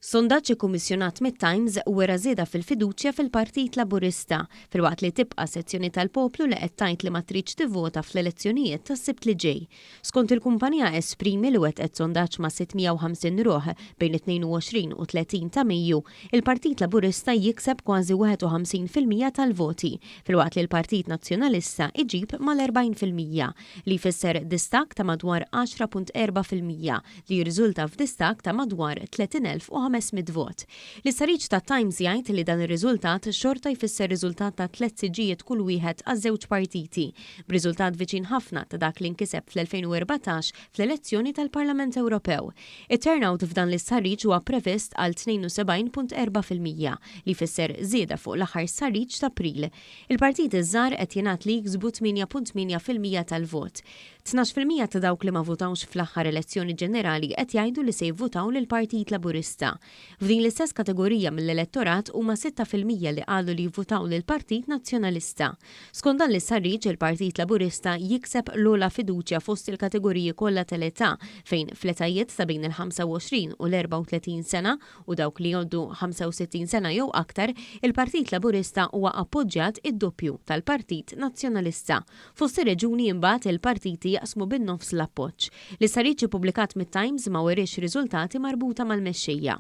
Sondaġġ ikkummissjonat mit-Times wera żieda fil-fiduċja fil-Partit Laburista, filwaqt li tibqa' sezzjoni tal-poplu li qed tgħid li ma tridx tivvota fl-elezzjonijiet tas-Sibt li ġej. Skont il-kumpanija Esprimi li wettqet sondaġġ ma' 650 ruħ bejn it-22 u 30 ta' Mejju, il-Partit Laburista jikseb kważi 51% tal-voti, filwaqt li l-Partit Nazzjonalista iġib mal-40%, li jfisser distakk ta' madwar 10.4% li jirriżulta f'distakk ta' madwar 30,500 vot. L-istħarriġ tat-Times jgħid li dan ir-riżultat xorta jfisser riżultat ta' tliet siġġijiet kull wieħed għaż-żewġ partiti, b'riżultat viċin ħafna ta' dak li nkiseb fl-2014 fl-elezzjoni tal-Parlament Ewropew. It-turnout f'dan l-istħarriġ huwa previst għal 72.4%, li jfisser żieda fuq l-aħħar stħarriġ t'April. Il-partiti ż-żgħar qed jingħad li jiksbu 8.8% tal-vot. 12% ta' dawk li ma vvutawx fl-aħħar elezzjoni ġenerali qed jgħidu li se jivvutaw lill-Partit Laburista. F'din l-istess kategorija mill-elettorat huma 6% li qalu li jivvutaw lill-Partit Nazzjonalista. Skont dan l-istħarriġ, il-Partit Laburista jikseb l-ogħla fiduċja fost il-kategoriji kollha tal-età fejn fl-etajiet ta' bejn il-25 u l-34 sena u dawk li jgħoddu 65 sena jew aktar, il-Partit Laburista huwa appoġġjat id-doppju tal-Partit Nazzjonalista. Fost ir-reġuni imbagħad il-partiti jaqsmu bin-nofs l-appoġġ. L-istħarriġ ippubblikat mit-Times ma weriex riżultati marbuta mal-mexxejja.